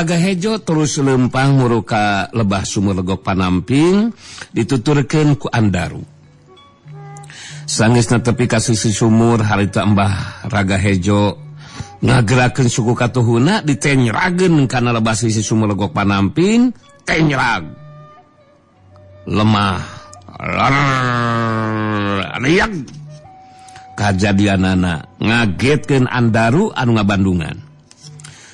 Raga Hejo terus lempang muruka lebah sumur legok panamping dituturkeun ku Andaru. Sanggeusna tepi ka sisi sumur harita Mbah Raga Hejo ngagerakeun suku katuhuna ditenyrageun kana lebah sisi sumur legok panamping tenyrag. Lemah riak kajadianana ngagetkeun Andaru anu ngabandungan.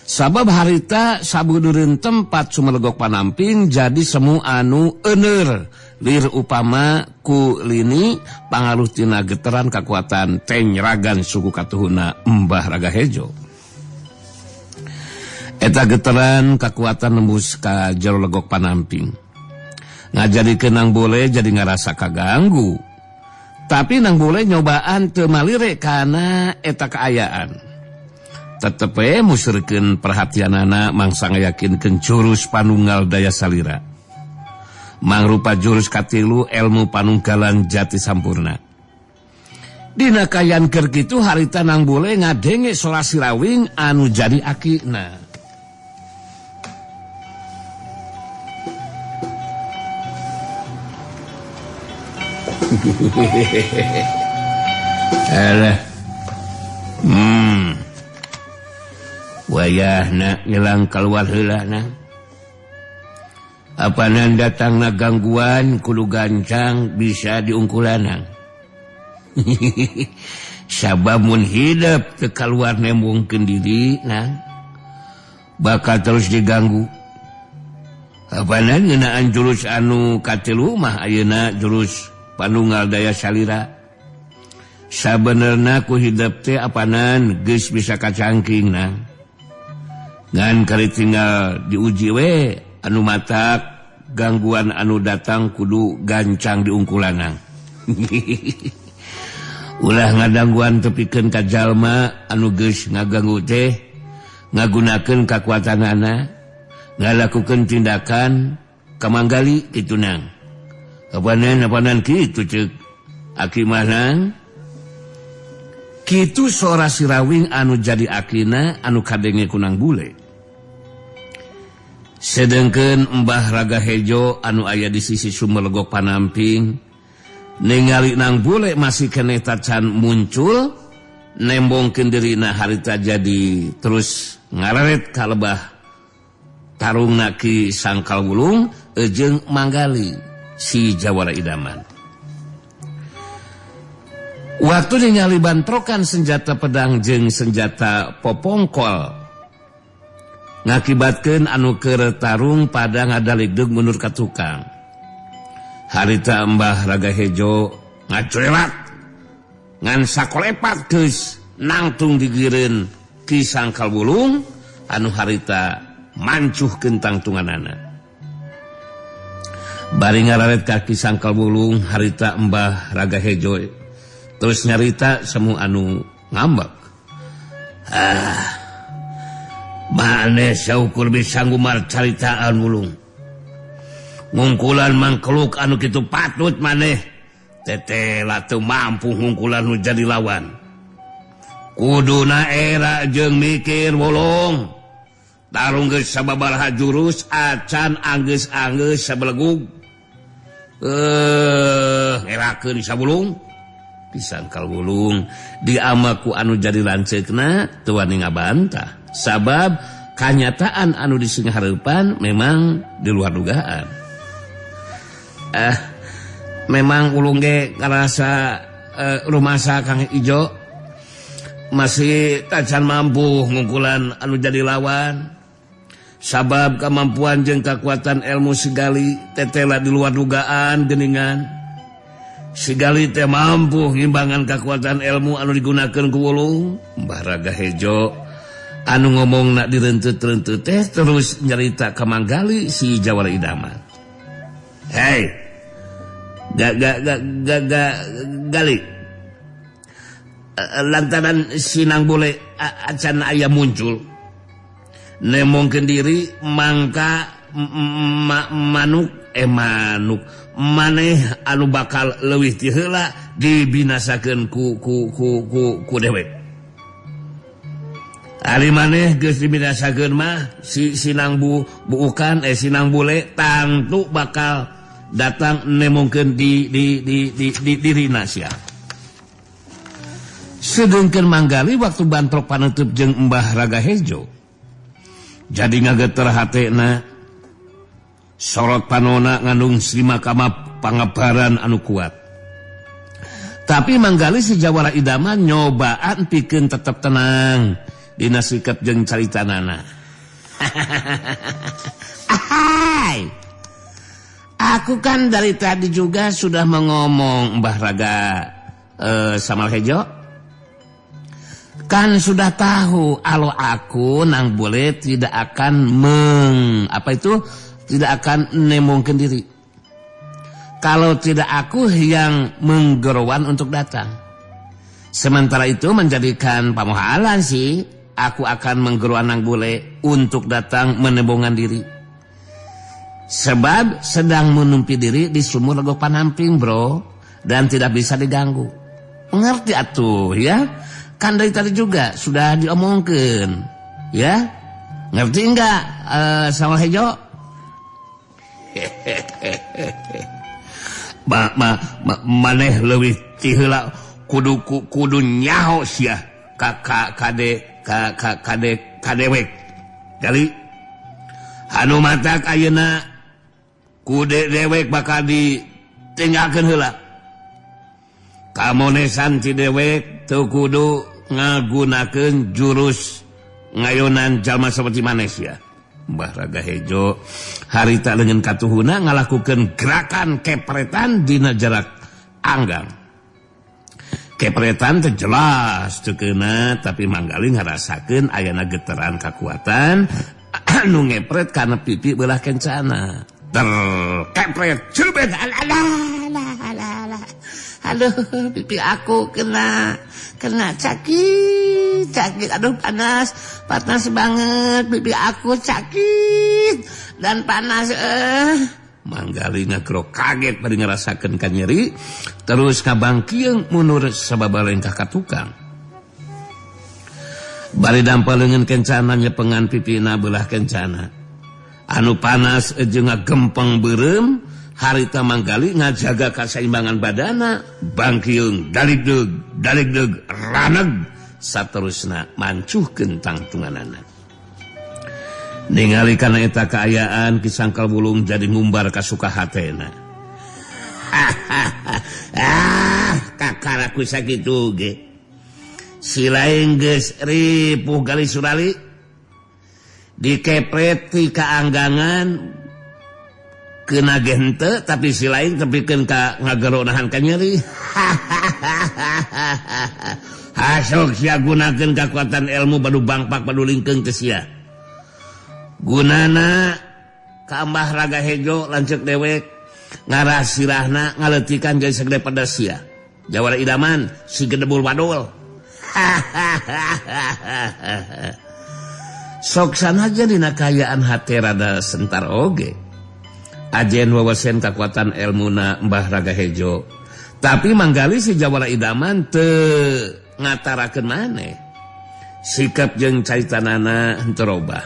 Sabab harita sabudureun tempat sumelegok panamping jadi semu anu euneur lir upama ku lini pangaruh tina geteran kakuatan tenyragan suku katuhuna Mbah Raga Hejo. Eta geteran kakuatan nembus ka jero legok panamping. Ngajadikeun nang bule jadi ngarasa kaganggu. Tapi nang bule nyobaan teu malire kana eta kaayaan. Tetep we musrikeun perhatianana mangsa ngayakinkeun jurus panunggal daya salira. Mangrupa jurus katilu ilmu panunggalan jati sampurna. Dina kayan keur kitu harita nang bule ngadenge sora sirawing anu jadi akina. Alah. Wayahna nyelang keluar heula na. Apanan datangna gangguan kudu gancang bisa diungkulanang. Sabab mun hidep teu kaluar nembungkeun diri na bakal terus diganggu. Apanan ngeunaan jurus anu katilu mah ayeuna jurus panunggal daya salira. Sabenerna ku hidep teh apanan geus bisa kacangking na. Ngan kali tinggal diuji we anu matak gangguan anu datang kudu gancang diungkulanang. Ulah ngadangguan tepikeun ka jalma anu geus ngaganggu teh ngagunakeun kakuatanana ngalakukeun tindakan kamanggali kitu nang. Apanan kitu ceuk aki mah nang. Kitu sora sirawing anu jadi akina anu kadenge kunang bule. Sedengkeun Mbah Raga Hejo anu aya di sisi sumur legok panamping ningali nang bule masih keneh tacan muncul nembongkeun dirina harita jadi terus ngareret ka lebah tarungna Ki Sangkal Wulung jeung Manggali si Jawara Idaman. Waktu ningali bantrokan senjata pedang jeung senjata popongkol ngakibatkeun anu keur tarung pada ngadaligdug mundur ka tukang. Harita Mbah Raga Hejo ngacurelat ngan sakolepat geus nangtung digireun Ki Sangkal Wulung anu harita mancuhkeun tangtunganana. Bari ngararet ka Ki Sangkal Wulung harita Mbah Raga Hejo terus nyarita semu anu ngambek. Maneh saukur bisa ngumar caritaan Wulung. Ngungkulan mangkeluk anu kitu patut maneh. Tetela teu mampu ngungkulan nu jadi lawan. Kuduna era jeung mikir Wulung. Tarung geus sababaraha jurus acan anggeus-anggeus sabelegug. Ngerakeun sabulung. Disangkal Wulung diamaku anu jadi lanceukna teu wani ngabantah. Sabab kanyataan anu disinghareupan memang di luar dugaan. Memang Wulung ge ngarasa rumasa Kang Ijo masih tacan mampu ngungkulan anu jadi lawan. Sabab kemampuan jeung kekuatan ilmu sigali tetela di luar dugaan geuningan. Sigali teh mampu ngimbangan kekuatan ilmu anu digunakeun ku Wulung. Mbah Raga Hejo anu ngomong nak direntut-rentut teh terus nyarita ka Manggali si Jawara Idaman. Hei, gali. Lantaran sinang bule acan aya muncul, nemongkeun diri mangka manuk manuk maneh anu bakal leuwih ti heula dibinasakeun ku dewek. Ari maneh geus dibinasakeun mah si Sinang buukan Sinang Bule tangtu bakal datang nemongkeun di dirina sia. Sedengkeun Manggali waktu bantrok panutup jeung Mbah Raga Hejo. Jadi ngageter hatena sorot panona ngandung srimakama pangabaran anu kuat. Tapi Manggali si jawara idaman nyobaan pikeun tetep tenang dina sikap jeung caritanana. Ahai. Aku kan dari tadi juga sudah mengomong Mbah Raga Samal Hejo. Kan sudah tahu kalau aku Nang Bule tidak akan tidak akan nemongkeun diri. Kalau tidak aku yang menggerowan untuk datang. Sementara itu menjadikan pamohalan sih, aku akan menggerowan Nang Bule untuk datang menembongan diri. Sebab sedang menumpi diri di sumur Legok Panamping, bro, dan tidak bisa diganggu. Mengerti atuh ya? Kan dari tadi juga sudah diomongkan, ya? Ngerti enggak, Samal Hejo? Maneh leuwih ti heula kudu nyaho sia ka kade ka kade kadewek. Jadi anu matak ayeuna kude dewek bakal ditinggalkeun heula. Kamonesan ti dewek teu kudu ngagunakeun jurus ngayonan jalma seperti maneh sia. Mbah Raga Hejo harita leungeun katuhuna ngalakukeun gerakan kepretan dina jarak anggang. Kepretan teh jelas teu keuna, tapi Manggali ngarasakeun ayana geteran kakuatan anu ngepret kana pipi beulah kencana. Ter kepret cubet alah alah alah. Aduh, pipi aku kena sakit, sakit. Aduh, panas, panas banget. Pipi aku sakit dan panas. Manggali ngagro kaget bari ngerasakeun kanyeri, terus kabangkieung mundur sababalengkah ka tukang. Bari dampal leungeun kencana nyepengan pipina beulah kencana. Anu panas jeung ngagempeng beureum. Harita Manggali ngajaga kasaimbangan badana, bangkiung daligdeg daligdeg raneg saterusna mancuhkeun tangtunganana. Ningali kana eta kaayaan Ki Sangkal Wulung jadi ngumbar kasuka hatena. Ah, kakaraku sakitu ge. Si lain geus ripuh gali surali dikepret ti kaanggangan kena gente, tapi si lain tepikeun ka ngagero nahan ka nyeri. Hasok sia gunakeun kakuatan ilmu badu bangpak badu lingkeung ke sia. Gunana ka Mbah Raga Hejo lanceuk dewek ngarah sirahna ngaleutikan jadi sagede pada sia. Jawara idaman si gedebul wadul. Sok sanajan dina kaayaan hate rada sentar oge. Ajen wawasen kakuatan elmuna Mbah Raga Hejo. Tapi Manggali si jawara idaman teu ngatarakeun maneh. Sikap jeung caritanana henteu robah.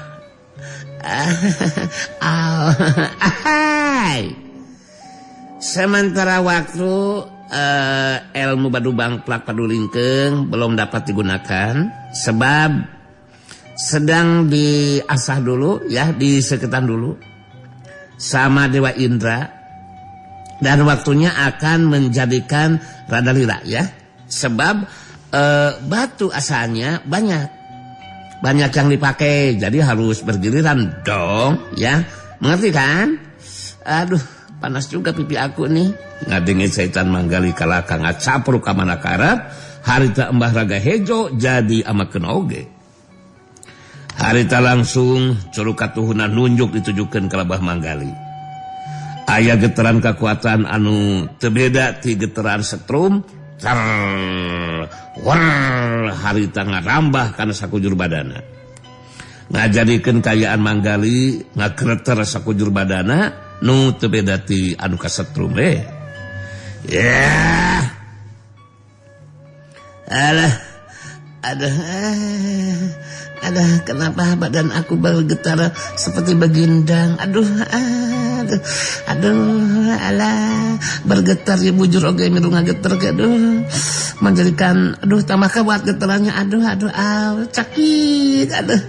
Sementara waktu ilmu badu bangplak padu lingkeung belum dapat digunakan sebab sedang diasah dulu ya, diseketan dulu sama Dewa Indra, dan waktunya akan menjadikan rada lira ya, sebab batu asalnya banyak yang dipakai, jadi harus bergiliran dong ya, mengerti kan? Aduh, panas juga pipi aku nih. Ngadengin setan Manggali kalaka ngacapruk ka mana karep, harita Mbah Raga Hejo jadi amakeun oge. Harita langsung curug katuhuna nunjuk ditujukeun ka Lebah Manggali. Aya getaran kekuatan anu teu beda ti getaran setrum, cer, war, harita ngarambah kana sakujur badana. Ngajadikeun kaayaan Manggali ngagreter sakujur badana nu teu beda ti anu kasetrum we. Ya. Alah, Aduh, aduh, kenapa badan aku bergetar seperti begindang? Aduh, aduh, aduh, alah, bergetar ya bujur oge milu ngageter ge, aduh, menjadikan, aduh, tambah kuat getarannya, aduh, aduh, aw, cakit, aduh,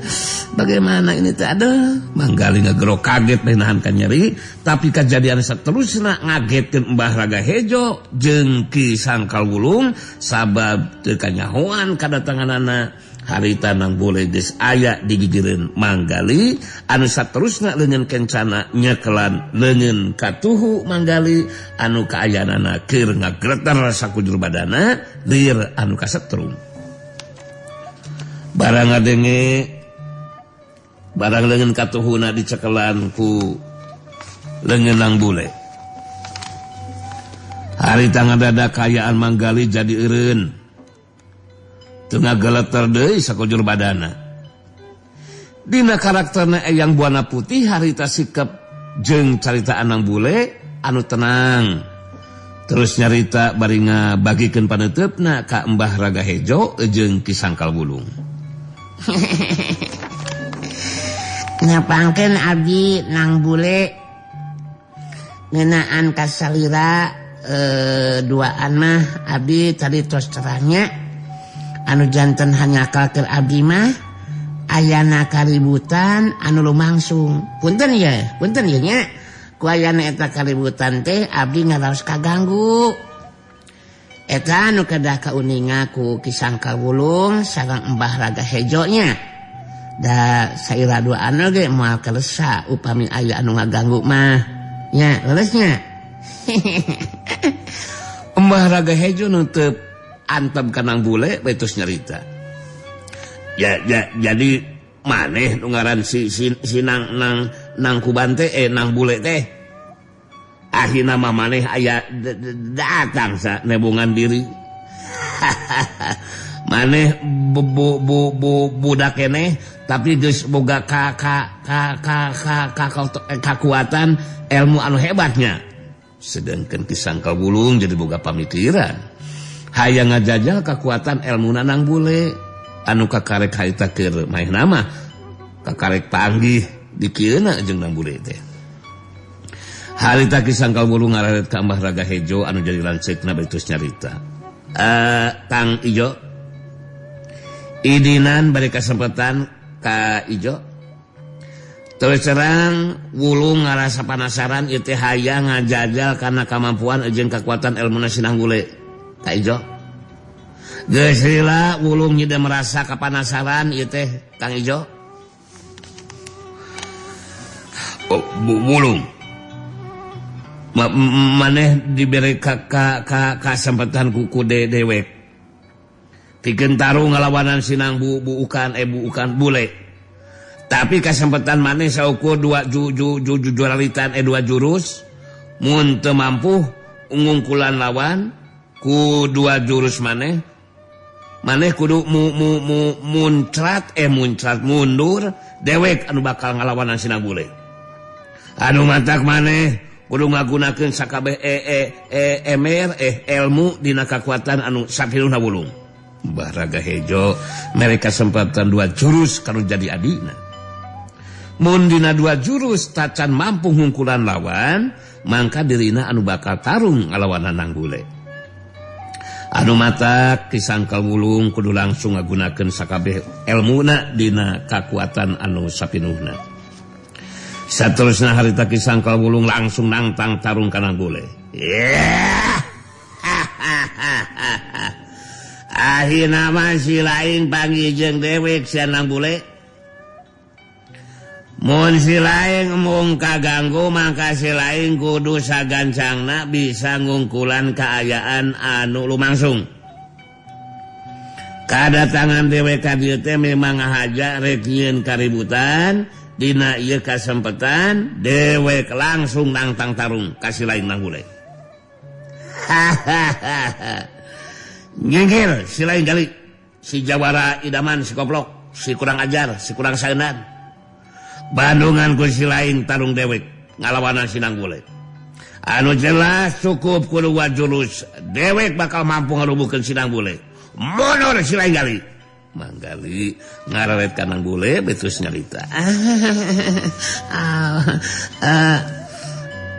bagaimana ini teh, aduh, Manggali ngegero kaget meh nahan ka nyeri, tapi kejadian seterusna ngagetkeun Mbah Raga Hejo jeung Ki Sangkal Wulung sabab teu kanyahoan kadatanganana. Harita nang bule geus aya digigireun Manggali anu saterusna leungeun kencana nyekelan leungeun katuhu Manggali anu kaayanana keur ngagreter sakujur badana lir anu kasetrum. Barang ngadenge barang leungeun katuhuna dicekelan ku leungeun nang bule. Harita ngadadak kaayaan Manggali jadi eureun. Tengah geleter deui sakujur badana. Dina karakterna Eyang Buana Putih harita sikap jeung carita anang bule anu tenang. Terus nyarita bari ngabagikeun paneuteup-na ka Mbah Raga Hejo jeung Ki Sangkal Wulung. Ngapangkeun abdi nang bule ngeunaan kasalira duaan mah abdi tadi tos terangnya. Anu janten hanjakal keur abdi mah ayana kaributan anu lumangsung. Punten ye, punten ye nya. Ku ayana eta kaributan teh abdi ngaraos kaganggu. Eta anu kedah kauninga ku Ki Sangkal Wulung sareng Mbah Raga Hejo nya. Da saira duaan ge moal kalesa upami aya anu ngaganggu mah. Nya, leres nya. Mbah Raga Hejo nu teu antep kanang bule betus nyarita. Ya, ya jadi maneh nu ngaran si, si, si nang nang nang kubante nang bule teh. Akhirna mah maneh aya datang sa nebungan diri. Maneh bu bu bu, bu budak keneh tapi geus boga ka ka ka ka ka kakuatan ilmu anu hebatnya. Sedangkan Ki Sangkal Wulung jadi boga pamikiran. Hayang ngajajal kekuatan ilmu nang bule anu kakarek harita keur maeh nama kakarek panggih dikieuna jeung nang bule teh. Harita Ki Sangkal Wulung ngararet ka Mbah Raga Hejo anu jadi lanceukna bari terus nyarita. Kang Ijo idinan bari kasempatan ka Ijo. Terus terang Wulung ngarasa panasaran ieu teh hayang ngajajal kana kamampuan jeung kekuatan ilmu si nang bule. Ka Ijo geus lila Wulung nyida merasa kapanasaran ieu teh Kang Ijo. Oh, Wulung maneh dibere ka ka kasempatan ku dewek pikeun tarung ngalawanan sinang bu buukan buukan bule. Tapi kasempatan maneh saukur dua ju ju ju juralitan dua jurus mun teu mampu ngungkulan lawan ku dua jurus maneh maneh kudu mu mu mu muncrat muncrat mundur dewek anu bakal ngalawanan sinang bule. Anu matak maneh kudu ngagunakeun sakabeh emer ilmu dina kakuatan anu sapiluna Wulung. Mbah Raga Hejo mere kasempatan dua jurus kanu jadi adina. Mun dina dua jurus tacan mampu ngungkulan lawan mangka dirina anu bakal tarung ngalawanan nang bule. Anu matak Ki Sangkal Wulung kudu langsung ngagunakeun sakabeh elmuna dina kakuatan anu sapinuhna. Saterusna harita Ki Sangkal Wulung langsung nangtang tarung kana bule. Yeah! Akhirna mah si lain panggih jeung dewek sia nang bule. Mun si lain mung kaganggu mangka si lain kudu sagancangna bisa ngungkulan kaayaan anu lumangsung. Kadatangan dewek ka dieu teh memang ngahaja rek nyieun kaributan dina ieu kasempetan dewek langsung nangtang tarung ka si lain nang bule. Hahaha. Nyingkir si lain gali si jawara idaman si koplok si kurang ajar si kurang saeunan. Bandungan ku si lain tarung dewek ngalawanan si nang bule. Anu jelas cukup kudu jurus dewek bakal mampu ngarubuhkeun si nang bule. Mundur si lain gali. Manggali ngararet ka Nang Bule betus nyarita.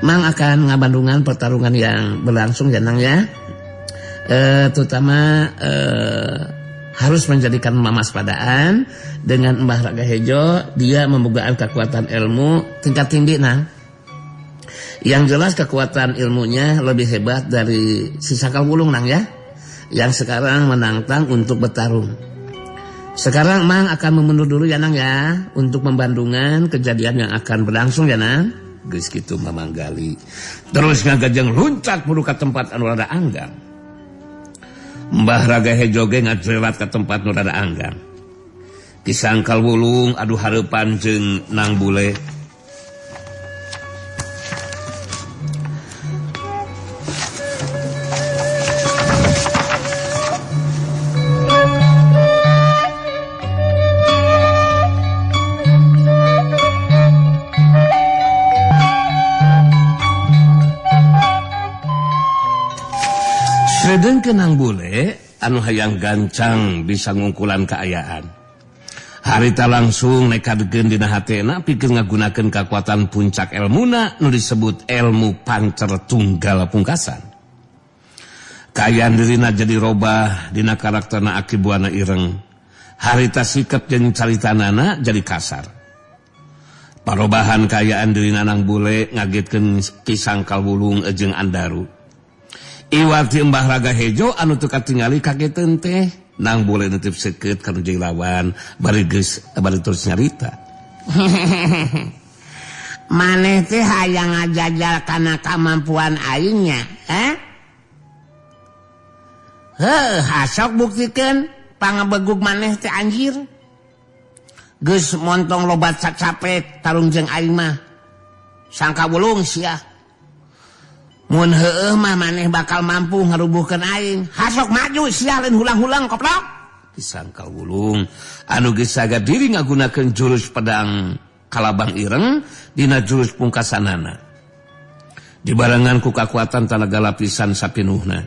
Mang akan ngabandungan pertarungan yang berlangsung ya Nang ya. Terutama harus menjadikan mamaspadaan dengan Mbah Raga Hejo, dia membukaan kekuatan ilmu tingkat tinggi Nang. Yang jelas kekuatan ilmunya lebih hebat dari si Sangkal Wulung Nang ya, yang sekarang menantang untuk bertarung. Sekarang Mang akan memundur dulu ya Nang ya, untuk membandungan kejadian yang akan berlangsung ya Nang. Geus kitu Mamang Gali terus ngagajeng luncat muru ka tempat anu rada anggang. Mbah Raga Hejo ge ngajrelat ka tempat nu rada anggang. Ki Sangkal Wulung adu hareupan jeung Nang Bule. Sedengkeun Nang Bule anu hayang gancang bisa ngungkulan kaayaan. Harita langsung nekadkeun dina hatena pikeun ngagunakeun kakuatan puncak elmuna nu disebut ilmu pancer tunggal pungkasan. Kaayaan dirina jadi robah dina karakterna Aki Buana ireng. Harita sikep jeung caritanana jadi kasar. Parobahan kaayaan dirina Nang Bule ngagetkeun Ki Sangkal Wulung jeung Andaru. Iwati Mbah Raga Hejo anu teu katingali kageteun teh Nang Bule nitip seukeut ka nu jeung lawan bari geus bari terus nyarita. Maneh teh hayang ngajajal kana kamampuan aingnya, eh? Heuh, hasok buktikeun pangebegug maneh teh anjir. Geus montong lobat sacapek tarung jeung aing mah. Sangka Wulung sia. Mun heueuh mah maneh bakal mampu ngarubuhkeun aing. Hasok maju sia lain hulang-hulang koplok. Ki Sangkal Wulung anu geus saga diri ngagunakeun jurus pedang Kalabang Ireng dina jurus pungkasanana. Dibarengan ku kakuatan tanaga lapisan sapinuhna.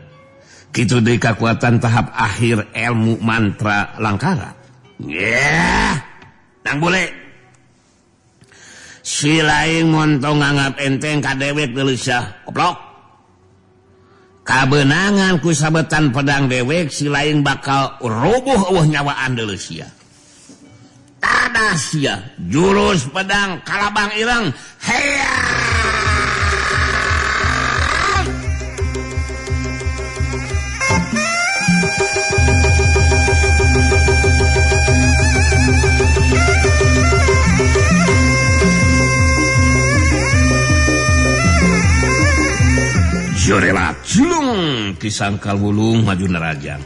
Kitu deui kakuatan tahap akhir ilmu mantra langkara. Yeah, Nang Bule. Si lain montong nganggap enteng ka dewek deuleu sia koplok. Kabenangan ku sabetan pedang dewek si lain bakal rubuh eueuh nyawaan deuleu sia. Tadah sia jurus pedang Kalabang Ireng. Heya! Jorelat julung Ki Sangkal Wulung maju nerajang.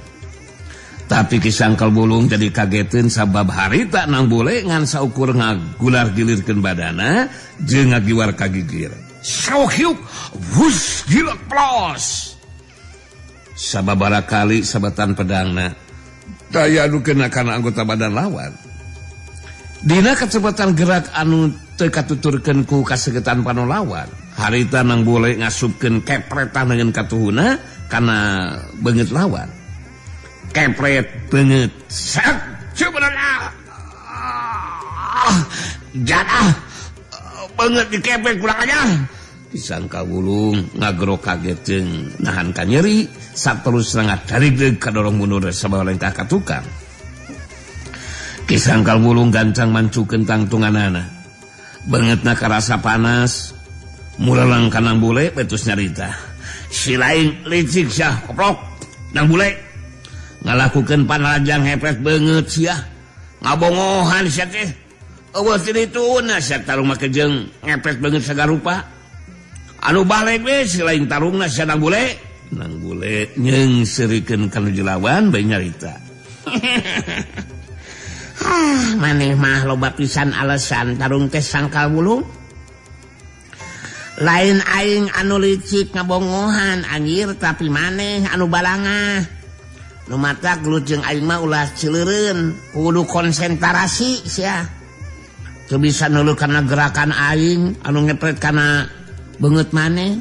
Tapi Ki Sangkal Wulung jadi kageteun sabab harita Nang Bule ngan saukur ngagular gilirkeun badana jeung ngagiwar ka gigir. Saohyuk wus gilek plos. Sababara kali sabetan pedangna daya anu kena kana anggota badan lawan. Dina kacepatan gerak anu teu katuturkeun ku kasegetan panolawan. Harita Nang Bule ngasupkeun kepretan dengan katuhuna kana beungeut lawan. Kepret beungeut sak cubeuna. Jadah beungeut dikepret kurang aja. Ki Sangkal Wulung ngagero kaget jeung nahan ka nyeri saterusna ngadarig kadorong mundur sabab lengkah ka tukang. Ki Sangkal Wulung gancang mancukeun tangtunganana. Beungeutna karasa panas. Mulalang ka Nang Bule betus nyarita. Si lain licik sia koplok. Nang Bule ngalakukeun panarajang hepret beungeut sia. Ngabongohan sia teh. Eueuh ti dituna sia tarung make jeung ngepret beungeut sagarupa. Anu balik we si lain tarungna sia Nang Bule. Nang Bule nyeungseurikeun ka nu lawan bae nyarita. Ah, maneh mah loba pisan alasan tarung teh Sangkal Wulung. Lain aing anu licik ngabongohan anjir tapi maneh anu balangah. Nu matak gelut jeung aing mah ulah cileureun, kudu konsentrasi sia. Teu bisa nuluh kana gerakan aing anu ngepret kana beungeut maneh.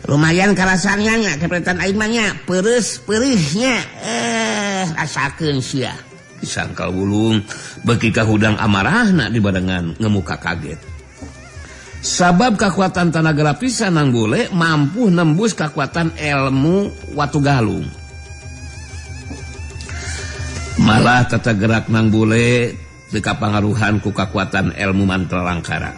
Lumayan karasannya nya kepretan aing mah nya, peureus peurihnya. Rasakeun sia. Disangkal wulung beuki kahudang amarahna dibarengan ngemuka kaget. Sabab kekuatan tanaga lapisan nang bule mampu nembus kekuatan ilmu watu galung. Malah tata gerak nang bule teu kapangaruhan ku kekuatan ilmu mantra langkara.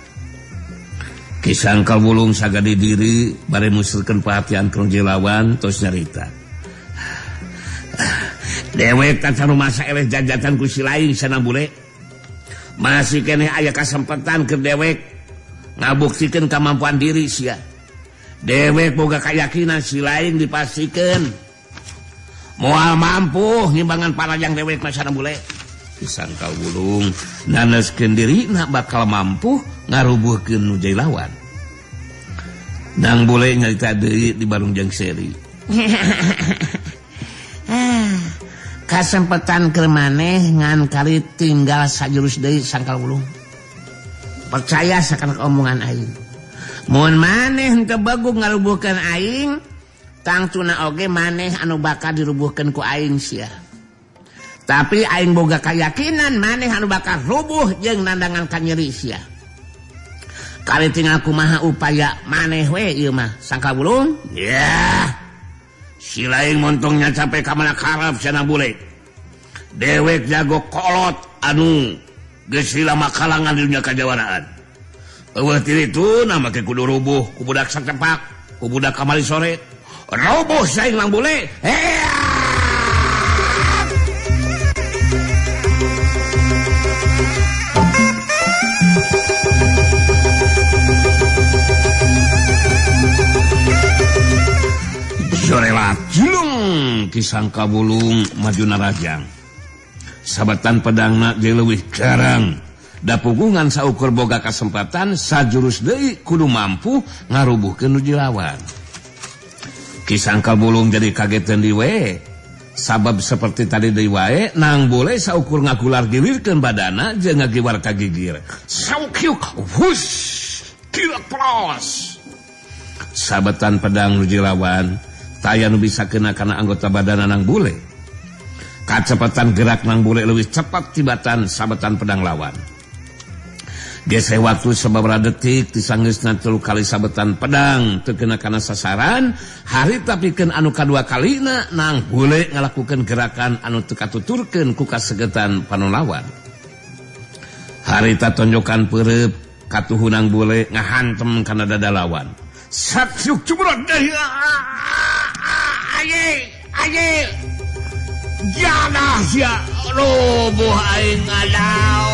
Kisangkal wulung sagadi diri bari musrikeun perhatian ka lawan tos nyarita. Dewek tacan rumasa eleh jajatan ku si lain sana bule. Masih keneh aya kasempatan keur dewek ngabuktikeun kamampuan diri sia. Dewek boga kayakinan si lain dipastikeun moal mampu ngimbangan parajang dewek mah sana bule. Disangkal wulung naneskeun dirina bakal mampu ngarubuhkeun nu jadi lawan. Nang bule nyarita deui di barung jeung seri. Kasempetan keur maneh ngan kali tinggal sajurus deui sangkal wulung. Percaya sakana omongan aing. Mun maneh henteu bagug ngarubuhkeun aing, tangtuna oge maneh anu bakal dirubuhkeun ku aing sia. Tapi aing boga kayakinan maneh anu bakal rubuh jeung nandangan kanyeri sia. Kali tinggal kumaha upaya maneh we ieu mah sangkal wulung. Yeah. Si lain montongnya capek ka mana karep cenah bule. Dewek jago kolot anu geus lama kalangan di dunia kajawaraan. Eueuh ti ditu na make kudu rubuh ku budak sacepak, ku budak kamari sore. Rubuh saing lang bule. Jorelat julung kisangka wulung maju narajang. Sabetan pedangna jeung leuwih garang. Da pugungan saukur boga kasempatan sajurus deui kudu mampu ngarubuhkeun nu dilawan. Kisangka wulung jadi kageteun deui we. Sabab seperti tadi deui wae nang bule saukur ngagular gilirkeun badana jeung ngagiwar ka gigir. Saukyuk hus kilak pros. Sabetan pedang nu dilawan taya nu bisa kena kana anggota badana nang bule. Kacepatan gerak nang bule leuwih cepat tibatan sabetan pedang lawan. Geseh waktu sababaraha detik tisanggeusna 3 kali sabetan pedang teu kena kana sasaran, harita pikeun anu kadua kalina nang bule ngalakukeun gerakan anu teu katuturkeun ku kasegetan panolawan. Harita tonjokan peureub katuhu nang bule ngahantem kana dada lawan. Satyuk cumrot deui. Aye, aye. Janah sia roboh aing ngadau.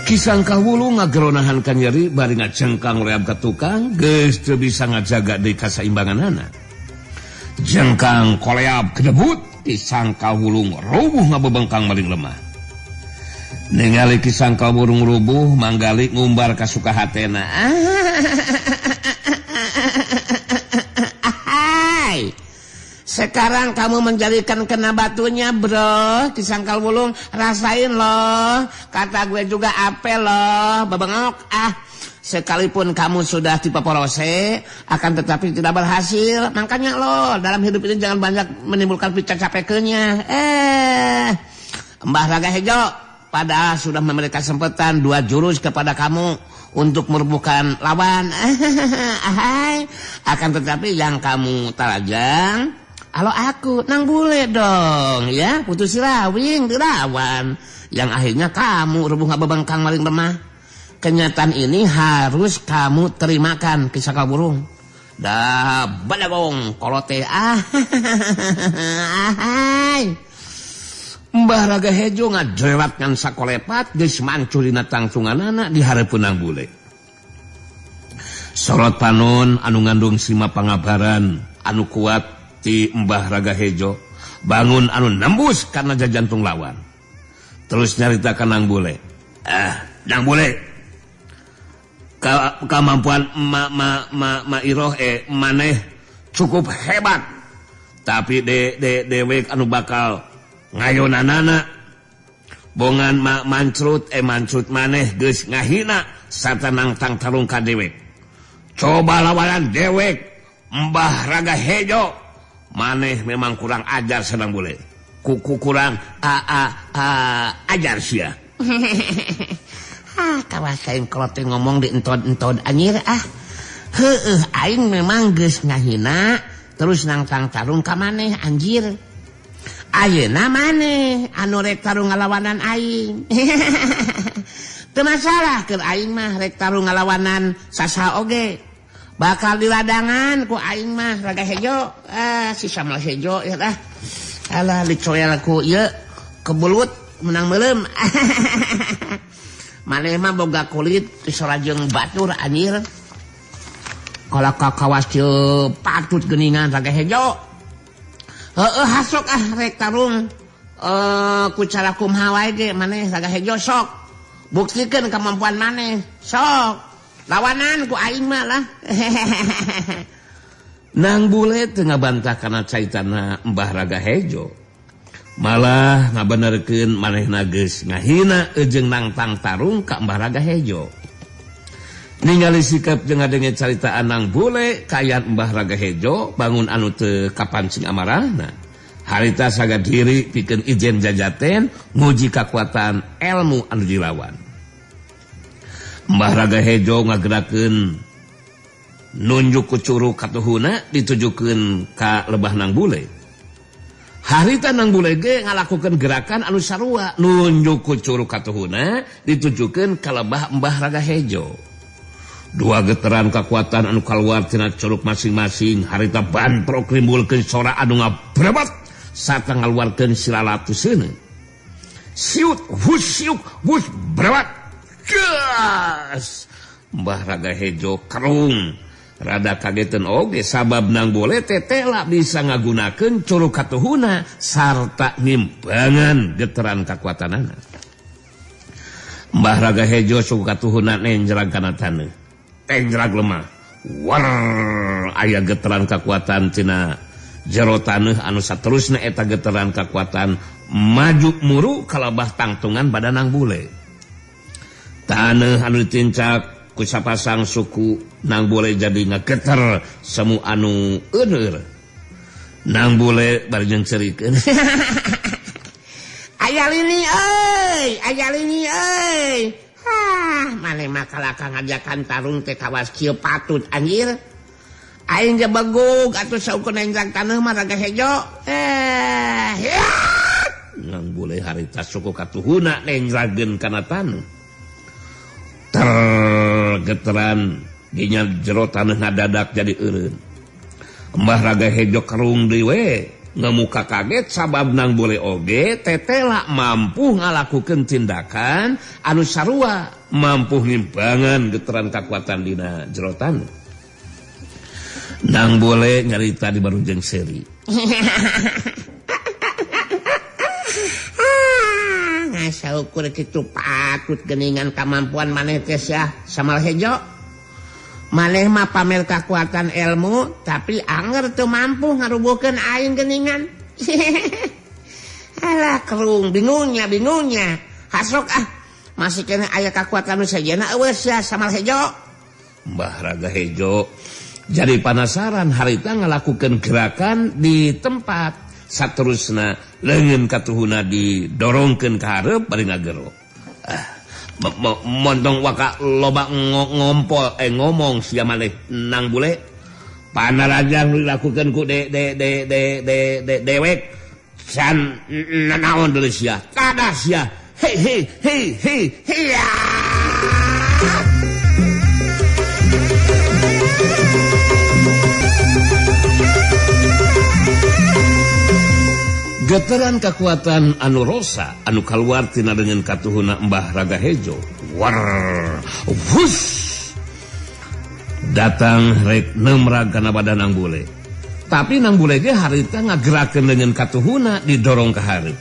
Kisangka wulung ngageronahan kanyeri bari ngacengkang reab ka tukang geus teu bisa ngajaga deui kasaimbanganana. Jengkang koleab kedebut kisangka wulung rubuh ngabebengkang maling lemah. Ningali kisangka wulung rubuh manggali ngumbar ka sukahatena. Sekarang kamu menjadikan kena batunya bro. Kisangkal wulung rasain loh. Kata gue juga ape loh. Bebengok ah. Sekalipun kamu sudah tipe porose, akan tetapi tidak berhasil. Makanya loh dalam hidup ini jangan banyak menimbulkan picak capeknya. Mbah Raga Hejo padahal sudah memberi kesempatan 2 jurus kepada kamu untuk merubuhkan lawan. Akan tetapi yang kamu tarajang, kalau aku nang bule dong ya, putus sirawing dilawan. Yang akhirnya kamu rubuh ngabebengkang maling lemah. Kenyataan ini harus kamu terimakan kisah burung. Dah badagong kolote ah. Mbah Raga Hejo ngajerat ngan sakolepat geus mancur dina tangtunganana di hareupeun nang bule. Sorot panon anu ngandung sima pangabaran anu kuat ti Mbah Raga Hejo bangun anu nembus karena jajantung lawan. Terus nyaritakan nang bule. Nang bule. Kemampuan ma iroh maneh cukup hebat. Tapi dewek anu bakal ngayonanana bongan ma mancrut mancrut maneh geus ngahina sarta nangtang tarung ka dewek. Coba lawanan dewek Mbah Raga Hejo maneh memang kurang ajar senang boleh kuku kurang ajar sia. Ah kawas aing kalau teh ngomong di entod-entod anjir ah. Heueuh aing memang geus ngahina terus nangtang tarung ka maneh anjir. Ayeuna maneh anu rek tarung ngalawanan aing. Teu masalah keur aing mah rek tarung ngalawanan sasaha oge. Bakal diladangan ku aing mah Raga Hejo. Ah si Samal Hejo ya tah. Alah dicoel ku ieu kebelut menang meuleum. Maneh mah boga kulit disorajeng batur anjir. Kalau kakawas kieu patut geuningan Raga Hejo. Heueuh hasok ah rek tarung ku cara kumaha wae ge maneh Raga Hejo sok. Buktikeun kemampuan maneh sok. Lawanan ku aing mah lah. Nang bule teu ngabantah kana caitana Mbah Raga Hejo. Malah ngabenerkeun manehna geus ngahina jeung nangtang tarung ka Mbah Raga Hejo. Ningali sikap jeung ngadenge caritaan nang bule kaayaan Mbah Raga Hejo bangun anu teu kapancing amarahna. Harita saga diri pikeun ijen jajaten nguji kakuatan ilmu anu dilawan. Mbah Raga Hejo ngagerakeun nunjuk ku curug katuhuna ditujukeun ka lebah nang bule. Harita nang bule ge ngalakukeun gerakan anu sarua nunjuk ku curug katuhuna ditujukeun ka lebah Mbah Raga Hejo. Dua getaran kekuatan anu kaluar tina curug masing-masing harita bantrok nimbulkeun sora anu ngabrebet sarta ngaluarkeun silalatu seuneu. Siut hus siuk hus brebet. Gas. Mbah Raga Hejo kerung rada kagetan oge sabab nang bule tetela bisa ngagunakeun curug katuhuna sarta ngimbangan getaran kakuatanana. Mbah Raga Hejo suku katuhuna nenjrag kana taneuh. Tenjrag lemah. War aya getaran kakuatan tina jero taneuh anu saterusna eta getaran kakuatan maju muru kalabah tangtungan badan nang bule. Taneuh anu ditincak ku sapasang suku nang bule jadi ngageter semu anu euneur. Nang bule bari jeung cerikeun. Aya lini euy, aya lini euy. Hah, maneh mah kalakah ngajakan tarung teh kawas kieu patut anjir. Aing ge begug atuh saukur nenjang taneuh mah Raga Hejo. Ya. Nang bule harita suku katuhuna nenjrageun kana taneuh. Tergeteran dinya jero taneuh ngadadak jadi eureun. Mbah Raga Hejo kerung deui we ngemuka kaget sabab nang bule oge tetela mampu ngalakukeun tindakan anu sarua mampu ngimbangan getaran kakuatan dina jero taneuh. Nang bule nyarita di barujeng seuri. Saukur kitu patut geningan kemampuan maneh teh sia Samal Hejo. Maneh mah pamer kekuatan ilmu tapi anger teu mampu ngarubuhkeun aing geningan. Alah kerung bingungnya bingungnya. Hasok ah masih keneh aya kakuatan nu sejenna eueuh sia Samal Hejo. Mbah Raga Hejo jadi panasaran harita ngalakukeun gerakan di tempat saterusna leungeun katuhuna didorongkeun ka hareup bari ngagero. Montong waka loba ngompol ngomong sia maneh nang bule. Panarajang dilakukeun ku de de de de de de dewek can nanaon deui sia. Tadah sia. Hei hei hei hei hiya. Getaran kekuatan anu rosa anu kaluar tina dengan katuhuna Mbah Raga Hejo. War hus datang rek nemrag kana badan nang bule. Tapi nang bule ge harita ngagerakeun dengan katuhuna didorong ka hareup.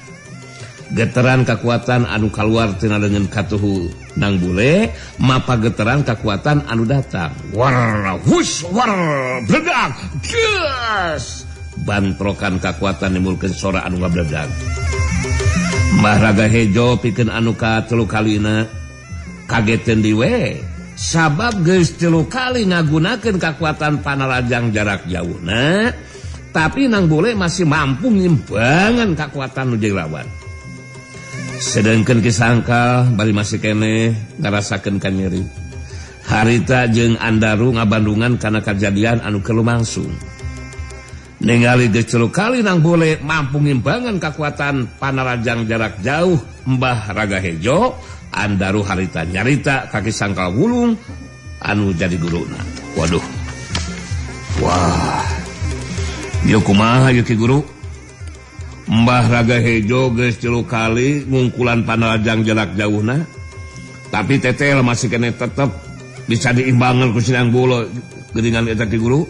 Getaran kekuatan anu kaluar tina dengan katuhu nang bule mapa getaran kekuatan anu datang. War hus war bledag gas. Bantrokan kekuatan nimbulkeun sora anu ngabledag. Mbah Raga Hejo pikeun anu katelu kalina kageteun diwe. Sabab geus 3 kali ngagunakeun kakuatan panarajang jarak jauhna, tapi Nang Bule masih mampu ngimbangan kakuatan nu jadi lawan. Sedengkeun Ki Sangkal bari masih keneh ngarasakeun kanyeri. Harita jeung Andaru ngabandungan kana kajadian anu keur lumangsung. Ningali geus 3 kali Nang Bule mampu ngimbangan kakuatan panarajang jarak jauh Mbah Raga Hejo, Andaru harita nyarita ka Ki Sangkal Wulung anu jadi guruna. Waduh. Wah. Ieu kumaha ieu Ki Guru? Mbah Raga Hejo geus 3 kali ngungkulan panarajang jarak jauhna, tapi tetel masih kene tetep bisa diimbangan ku si Nang Bule geuningan eta Ki Guru.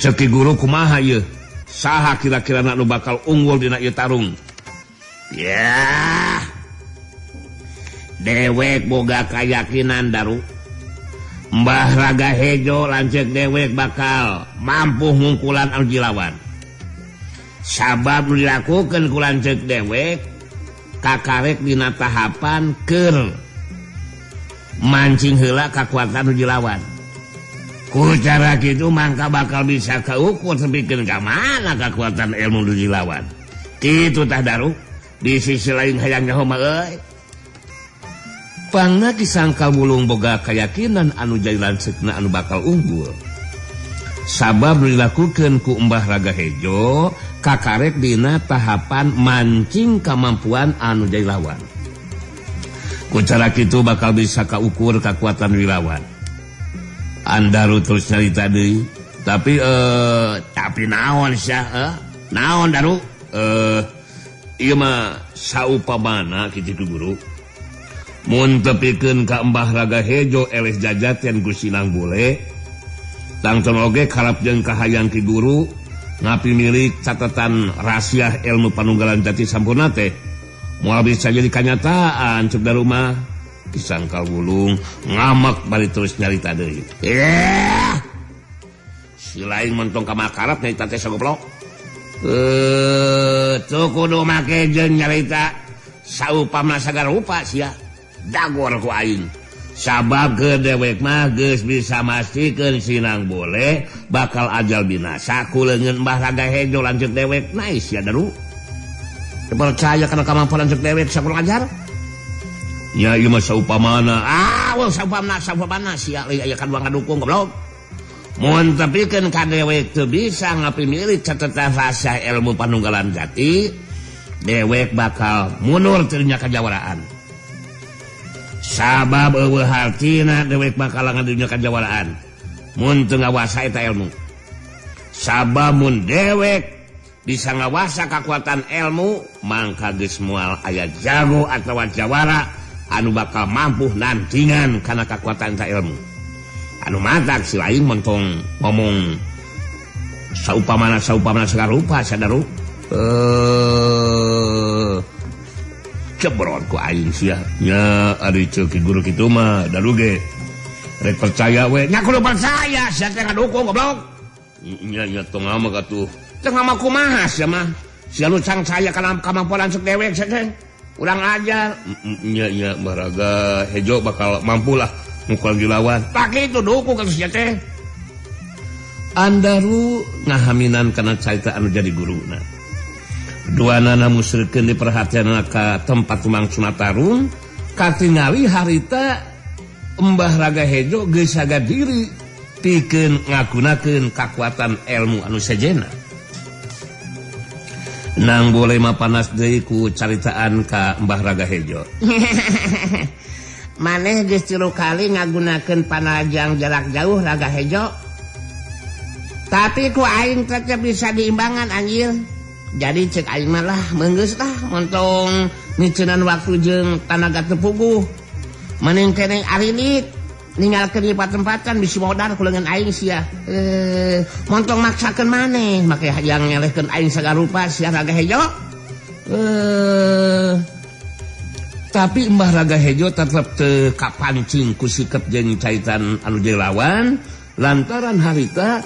Ceuk Ki Guru kumaha ieu? Saha kira-kira nu bakal unggul dina ieu tarung? Ya. Dewek boga kayakinan Daru. Mbah Raga Hejo lanceuk dewek bakal mampu ngungkulan anu jilawan. Sabab nu dilakukeun ku lanceuk dewek kakarek dina tahapan keur mancing heula kakuatan nu jilawan. Ku cara kitu mangka bakal bisa kaukur sepikeun ka mana kakuatan ilmu nu jilawan. Kitu tah Daru. Di sisi lain hayang nyaho mah euy. Pangna Ki Sangkal Wulung boga kayakinan anu jadi lanceukna anu bakal unggul. Sabab dilakukeun ku Mbah Raga Hejo kakarek dina tahapan mancing kamampuan anu jadi lawan. Ku cara kitu bakal bisa kaukur kakuatan wilawan. Andaru terus nyarita deui, tapi tapi naon sia naon Daru? Ieu mah saupamana kitu Guru. Mun tepikeun ka Mbah Raga Hejo eleh jajatian ku si Nang Bule, tangton oge karap jeung kahayang Ki Guru ngapi milik catatan rahasia ilmu panunggalan jati sampurna teh moal bisa jadi kanyataan cek Daru mah. Ki Sangkal Wulung ngamek bari terus nyarita deui. Si lain mentong ka makarap nyarita teh sagoblok. Tuh kudu make jeung nyarita saupamna sagarupa sia. Dagor ku aing. Sabab ke dewek mah geus bisa mastikeun si Nang Bule bakal ajal binasa ku leungeun Mbah Raga Hejo lanceuk dewek. Nice ya Daru. Percaya kana kamampuan lanceuk dewek sakurang ajar? Ya ieu mah saupamana. Ah, wah saupamana saupamana sia leuy aya kadua ngadukung goblok. Mun tepikeun ka dewek teu bisa ngapimilih catatan rasa ilmu panunggalan jati, dewek bakal mundur teu nya kajawaraan. Sabab eueuh hartina dewek bakal ngadunya kajawaraan mun teu ngawasa eta ilmu. Sabab mun dewek bisa ngawasa kakuatan ilmu, mangka geus moal aya jago atawa jawara anu bakal mampu nantingan kana kakuatan eta ilmu. Anu matak si lain mentong ngomong saupamana saupamana sagarupa sadaru. Cebrot ku aing sia. Nya ari ceuk Ki Guru kitu mah Daru ge rek percaya we. Nya kudu percaya sia teh ngadukung goblok. Nya nya tong ngamek atuh. Teu ngamak kumaha sia mah. Sia nu cangcaya kana kamampuan lanceuk dewek sia teh. Urang ajar. Nya nya Mbah Raga Hejo bakal mampu lah mukul dilawan. Tak kitu dukung ka sia teh. Andaru ngahaminan kana carita anu jadi guruna. Duanana musrikeun diperhatianana ka tempat lumangsungna tarung, katingali harita Mbah Raga Hejo geus saga diri pikeun ngagunakeun kakuatan ilmu anu sejenna. Nang Bule mah panas deui ku caritaan ka Mbah Raga Hejo. Maneh geus 3 kali ngagunakeun panajang jarak jauh Raga Hejo. Tapi ku aing tetep bisa diimbangan anjir. Jadi cek aing mah lah meunggeus lah montong miceunan waktu jeung tanaga teu puguh. Mending keneh arilit ninggalkeun di patempatan bisi modar ku leungeun aing sia. Montong maksakeun maneh make hayang ngelehkeun aing sagarupa sia Raga Hejo. Tapi Mbah Raga Hejo tetep teu kapancing ku sikep jeung caitan anu jeung lawan lantaran harita